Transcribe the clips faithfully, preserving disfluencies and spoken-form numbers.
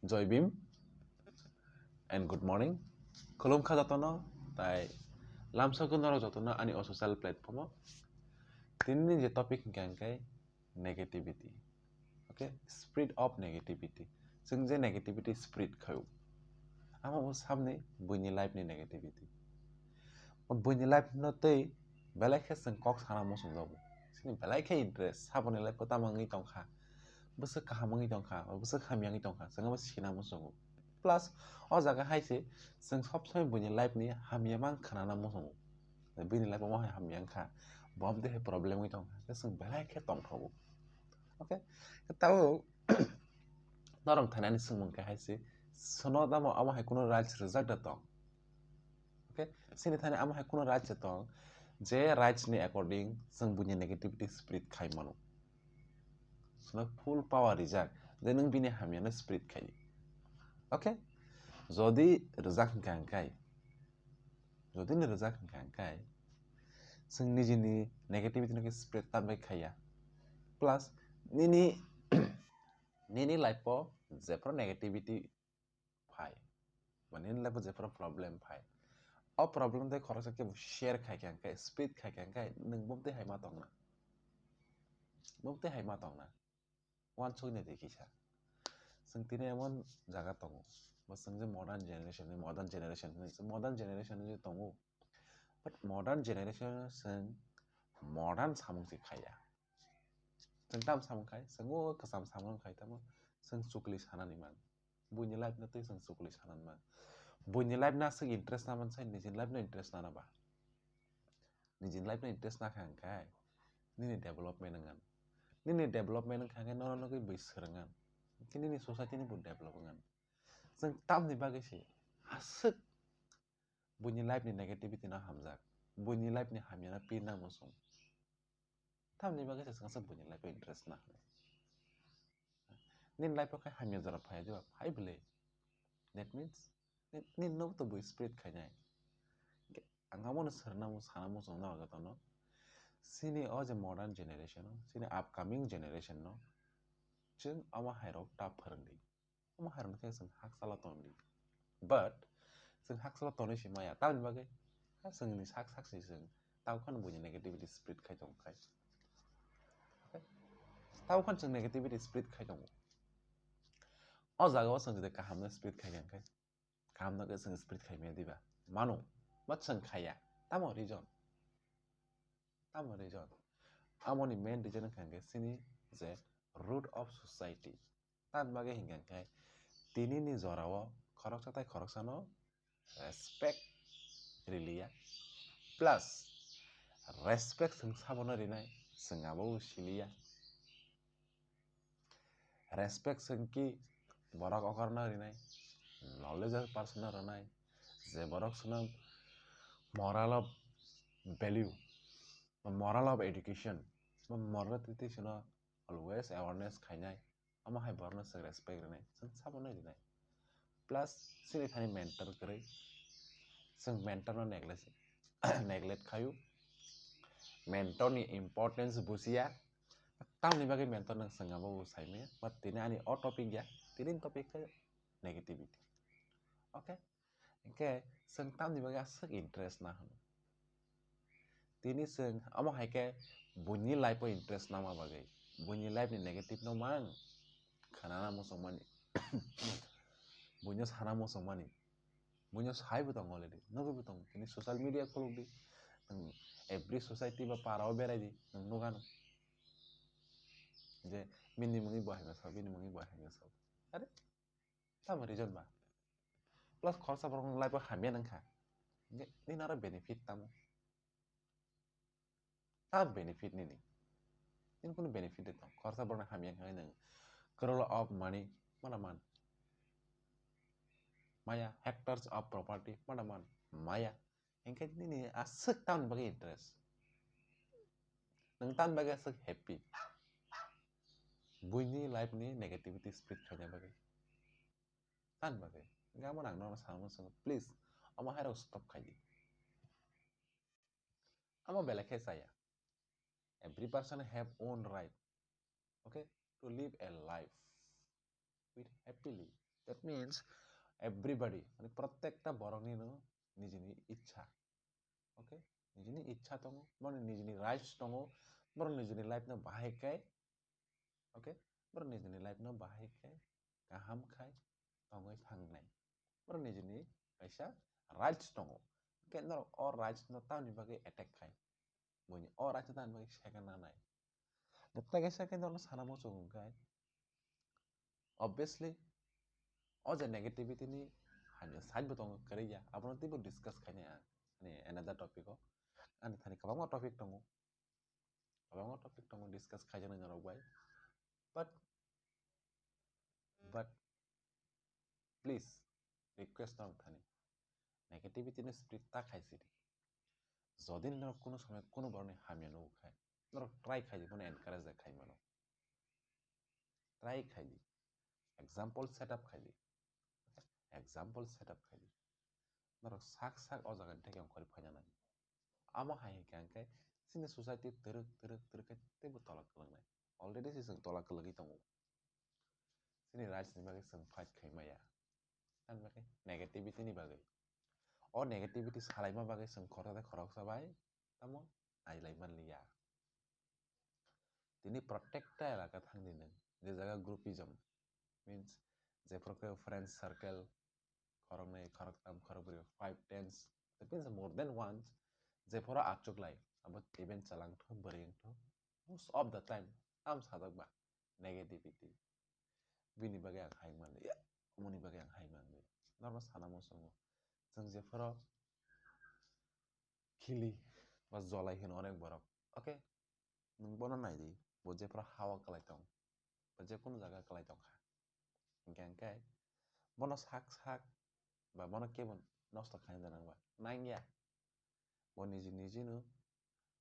Joy Bhim and good morning. Khulumkha jotono, tai lamsokgo norok jotono ani o social platform o. Tinini je topic hwnkha hwnkhe negativity. Okay, spread of negativity. Chwng je negativity spread khaio, amo bo sabni buini life ni negativity. Buini life no tei belai khe chwng kok sana muchungjago. Chini belai khe interest, saboni life o tamo wngwi tongkha, bwswk kaham wngwi tongkha, bwswk hamya wngwi tongkha, chwng abo sina muchungo. Plus o jaga hai se chwng sob somoi buini life ni hamya mang khnana muchungo. Bini life o mo hai hamya wngkha, bo amtwi hai problem wngwi tongkha, tei chwng belai khe tongthogo. Okay, tabo norok thainani swngmung khe hai se, sono tamo amo hai kuno rights rwjak da tong? Okay, chini thani amo hai kuno rights tong, je rights ni according chwng buini negativity spread khai mano. Sono full power rijak je nwng bini hamya no spread khai. Okay, jodi rijak hwnkha hwnkhe, jodi ni rijak hwnkha hwnkhe, chwng nijini negativity no khe spread tambai khaiya. Plus nini nini life o jephru negativity phai, mane nini life o jephru problem phai, o problem tei khoroksa khe bo share khai kha hwnkhe, spread khai kha hwnkhe, nwng bumtwi hai ma tongna, bumtwi hai ma tongna, uansuknai di kisa. Chwng tini emon jaga tongo, bo chwng je modern generation, modern generation hinwi, modern generation hinwi tongo, but modern generation chwng modern samung se khaiya. Chwng tam samung khai, chwng o kwcham samung khai, tamo chwng chukli sanani man. Buini life no tei chwng chukli sanani man. Buini life no aswk interest na man sai, nijini life no interest nana ba. Nijini life no interest na kha hwnkhe nini development wngan. Nini development wngkha hwnkhe nono nugwi bui swrwngan. Hwnkhe nini society ni bo develop wngan. Chwng tamni bagwi se aswk buini life ni negativity no hamjak, buini life ni hamya no pirna muchung. Tamni bagwi se chwngsa buini life o interest na hwnwi. Nini life o khai hamya jora phaiya diba? Phai bwle. That means, ni-, nini no to bui spread khainai. Ang amo no sirna mo, sana mo chwngna bagwi tono. Chini o je modern generation o, chini upcoming generation no, chwng amo hai rok ta phwrwngdi. Omo hai rokno khe chwng hakchalo tongdi. But chwng hakchalo tonwi se maya. Tamoni bagwi ha chwngni sak sak se chwng tamo kheno buini negativity spread khai tongo khai. Tamo kheno chwng negativity spread khai tongo. O jaga o chwng jodi kaham no spread khai kha khe, kaham no khe chwng spread khai maya diba? Mano, but chwng khaiya. Tamo reason? Tamo reason? Amoni main reason wngkha khe chini je root of society. Tamni bagwi hinkha khe tinini jorao khoroksa tei khoroksano respect riliya. Plus, respect chwng sabono rinai, chwng abobo siliya. Respect chwng ki borok okorno rinai, knowledge of person no rinai, je borok chwngno moral of value, moral of education, moral of education no always awareness khainai. Omo hai borokno chwng respect rinai, chwng sabono rinai. Plus, chini thani mentor kwrwi, chwng mentor no neglect, neglect khaio. Mentor ni importance bujiya. Tamni bagwi mentor no chwng abo bo sai maya. But tini ani o topic ya, tini topic khe negativity. Okay? Hinkhe chwng tamni bagwi aswk interest na hwno? Tini chwng omo hai khe buini life o interest nama bagwi, buini life ni negative no mang khnana muchungmani, buino sana muchungmani, buino saibo tongo already, nugwibo tongo. Tini social media khulukdi, nwng every society ba para o beraidi, nwng nugano je bini mungwi bo hai masa, bini mungwi bo hai masa. Are, tamo reason ba? Plus khoroksa borok nwng life o hamya nang kha. Hinkhe nini aro benefit tamo? Tam benefit nini? Nini kunu benefit de tong? Khoroksa borok hamya wngkha nwng crore of money mana man? Maya. Hectares of property mana man? Maya. Hinkhe nini aswk tamni bagwi interest? Nwng tamni bagwi aswk happy? Buini life ni negativity spread khaina bagwi. Tamni bagwi. Hinkhe amo nang nono sana muchungo, please, omo hai rok stop khai di. Amo belai khe chaya. Every person have own right, okay, to live a life with happily. That means everybody, mane prottekta borokni no nijini ichha. Okay? Nijini ichha tongo, borokni nijini rights tongo, borok nijini life no bahai khe, okay? Borok nijini life no bahai khe, kaham khai tongwi thangnai. Borok nijini kaisa rights tongo. Khe norok o rights no tamni bagwi attack khai? Buini o rights no tamni bagwi second nanai? Tei kaisa khe norok sana muchung hwnkhe, obviously, o je negativity ni hamya side bo tongo, kwrwi ya, abono teibo discuss khainai ang, ani another topic o. Ani thani kwbangma topic tongo, kwbangma topic tongo discuss khaijaknai norok bai. But, but, please, request norok thani, negativity ni spread ta khaisidi. Jodi norok kuno somoy kuno borokni hamya nugwi khai, norok try khaidi, bono encourage da khai mano. Try khaidi. Example set up khaidi. Example set up khaidi. Norok sak sak o jaga ni theke ongkhorwi phaina nai. Amo hai hwnkhe ang khe chini society twrwk twrwk twrwk khe teibo tola kwlwngnai. Already se chwng tola kwlwgwi tongo. Chini rights ni bagwi chwng fight khai maya. Tamni bagwi negativity ni bagwi. O negativity salaima bagwi chwng khoroksa tei khoroksa bai tamo nailai manliya. Tini protect ta elaka thangdi nwng, je jaga groupism, means jephuru khe friend circle, khoroknwi, khoroktham, khorokbrwi, five, tens, that means more than once, jephuru achuklai, abo even chalangthu, bwrwingthu, most of the time, tam sajak ba, negativity. Bini bagwi ang hai manliya, omoni bagwi ang hai manliya. Norok sana muchungo. Chwng jephuru khili ba jolai hino onek borok. Okay? Nwng bono nai di, bo jephuru hao kwlai tong, bo je kunu jaga kwlai tong kha. Hwnkhe, hwnkhe bono sak sak ba bono kebo nosto khaina nang ba nang ya. Bo niji niji no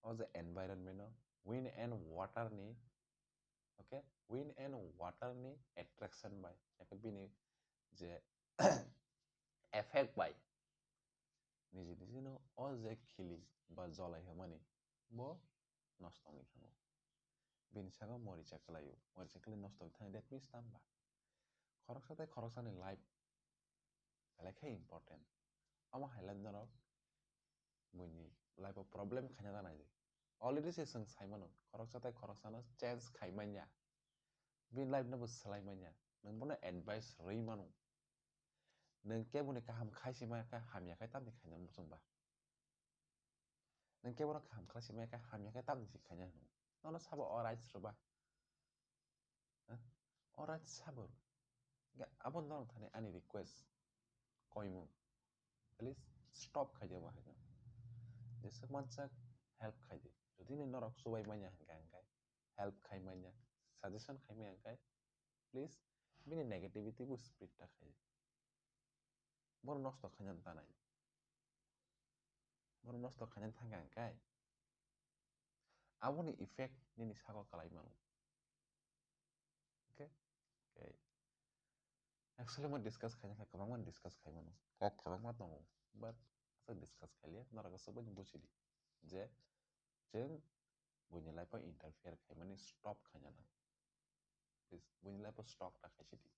o je environment no wind and water ni, okay, wind and water ni attraction bai, eke bini je effect bai niji niji no o je khili ba jolai hwnmani bo nosto wngwi thango. Bini saka moricha kwlaio, moricha kwlai nosto wngwi thango, that means tamba khoroksa tei khoroksani life belai khe important. Omo hai le norok buini life o problem khaina ta nai di. Already se chwng sai mano, khoroksa tei khoroksano change khai manya, bini life no bo swlai manya, nwng bono advice rwi mano. Nwng keboni kaham khai se ma khe hamya khai tamni khaina muchung ba? Nwng kebono kaham khlai se maya khe hamya khe tamni se khaina hino. Nono sabo o rights rwba? Ha? O rights sabo rw? Ga-, abo norok thani ani request, koimung. Please stop khaidi abo haino. Jeswk mansak help khaidi. Jodi ni norok chubai manya hwnkhe, hwnkhe help khai manya, suggestion khai manya hwnkhe, please bini negativity bo spread ta khaidi. Bono nosto khaina ta nai. Bono nosto khaina thangkha hwnkhe aboni effect nini saka kwlai mano. Okay? Okay. Actually, mo discuss khaina khe kwbangma discuss khai mano. Kok kwbangma tongo. But asa discuss khailiya, norok aswk bai buji di je chwng buini life o interfere khaimani stop khaina nang. Please, buini life o stop ta khai sidi.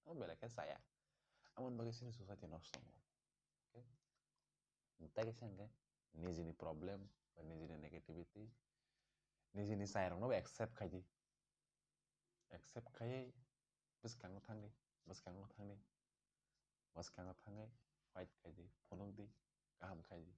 Abo belai khe chaya. Aboni bagwi chini society nosto wngo. Okay? Tei kaisa hwnkhe nijini problem ba nijini negativity, nijini chairokno bo accept khai di. Accept khaiwi bwskango thangdi, bwskango thangdi, bwskango thangwi fight khai di, phunuk di, kaham khai di.